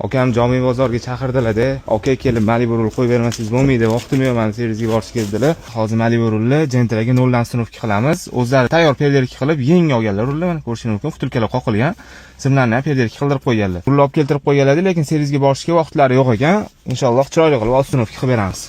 Akam Jomiy bozorga chaqirdilar-da. Aka kelib Malibu rul qo'yib bermasangiz bo'lmaydi, vaqtim yo'q, mani servisga borish kerak dedilar. Hozir Malibu rulni Gentraga noldan установка qilamiz. O'zlari tayyor переделка qilib, yangi olganlar rulni, mana ko'rishingiz mumkin, втулка lar qoqilgan. Simlarni ham переделка qildirib qo'yganlar. Rulni olib keltirib qo'yganlar, lekin servisga borishga vaqtlari yo'q ekan. Inshaalloh chiroyli qilib установка qilib beramiz.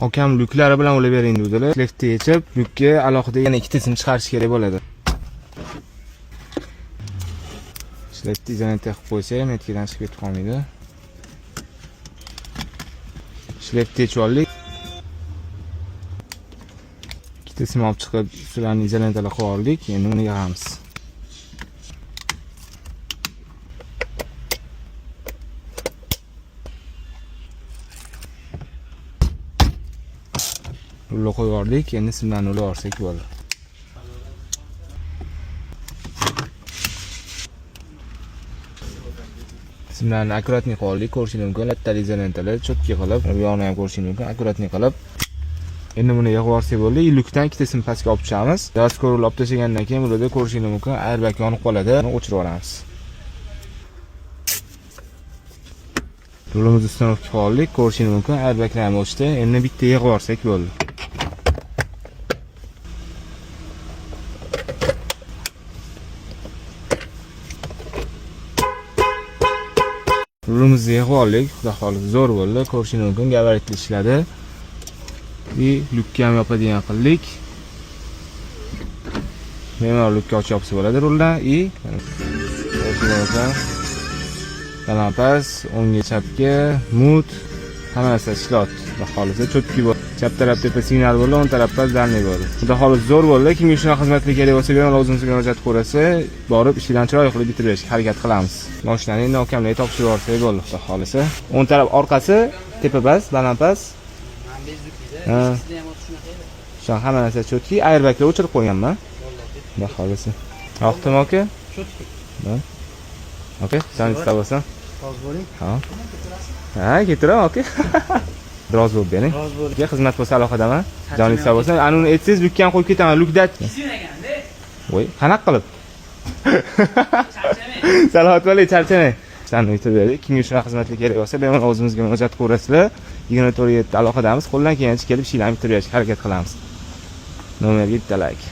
Akam lyuklari bilan ulab bering dedilar. Liftni yechib, lyukka alohida yana ikkitasini chiqarish kerak bo'ladi. Shlekni izolenta qilib qo'ysa ham etkidan chiqib ketib qolmaydi. Shlekni yechib oldik. Ikkitasini olib chiqib, ustilarini izolentalar qilib oldik. Endi uni yig'amiz. Rulni qo'yib yubordik. Endi simlarni ulab yuborsak bo'ldi. Simlarni аккуратный qilib oldik, ko'rishingiz mumkin. Lattali izolentalar чётко qilib, bu yog'ini ham ko'rishingiz mumkin, аккуратный qilib. Endi buni yig'ib yuborsak bo'ldi. Lyukdan ikkitasini pastga olib tushamiz. Заводской rul olib tashlagandan keyin bularda ko'rishingiz mumkin, airbag yonib qoladi. Uni o'chirib yuboramiz. Rulimizni установка qilib oldik, ko'rishingiz mumkin, airbaglar ham o'chdi. Endi bitta yig'ib yuborsak bo'ldi. Rulimizni yig'ib oldik, xudo xohlasa zo'r bo'ldi. Ko'rishingiz mumkin, gabaritli ishladi. И lyukka ham yopadigan qildik. Bemalol lyukka ochib yopsa bo'ladi ruldan и ko'rishingiz mumkin. Baland past, o'ngga chapga, mute, hamma narsa ishlayapti. Xudo xohlasa чётко bo'ldi. Chap taraf tepa signal bo'ldi, o'ng taraf past дальний bo'ldi. Xudo xohlasa zo'r bo'ldi. Kimga shunaqa xizmatlar kerak bo'lsa, bemalol o'zimizga murojaat qilaversa, borib ishdan chiroyli qilib bitirib berishga harakat qilamiz. Mashinani endi akamlarga topshirib yuborsak bo'ldi, xudo xohlasa. O'ng taraf orqasi tepa past, baland past. Ha. Shu hamma narsa чётко, airbaglar o'chirib qo'yganman. Xudo xohlasa. Yoqdimi aka? Чётко. Aka, joningiz sog' bo'lsin. Rozi bo'ling. Ha. Ha, ketiraman aka. Rozi bo'lib bering. Rozi bo'ling. Aka, xizmat bo'lsa aloqadaman. Joningiz sog' bo'lsin. Ana uni aytsangiz, lyukka ham qo'yib ketaman. Lyukda. Voy, qanaqa qilib? Salomat bo'ling, charchamang. Ishlarni bitirib berdik. Kimga shunaqa xizmatlar kerak bo'lsa, bemalol o'zimizga murojaat qilaverasizlar. 24/7 aloqadamiz. Qo'ldan kelgancha kelib ishlarni bitirib berishga harakat qilamiz. Nomerga bitta like.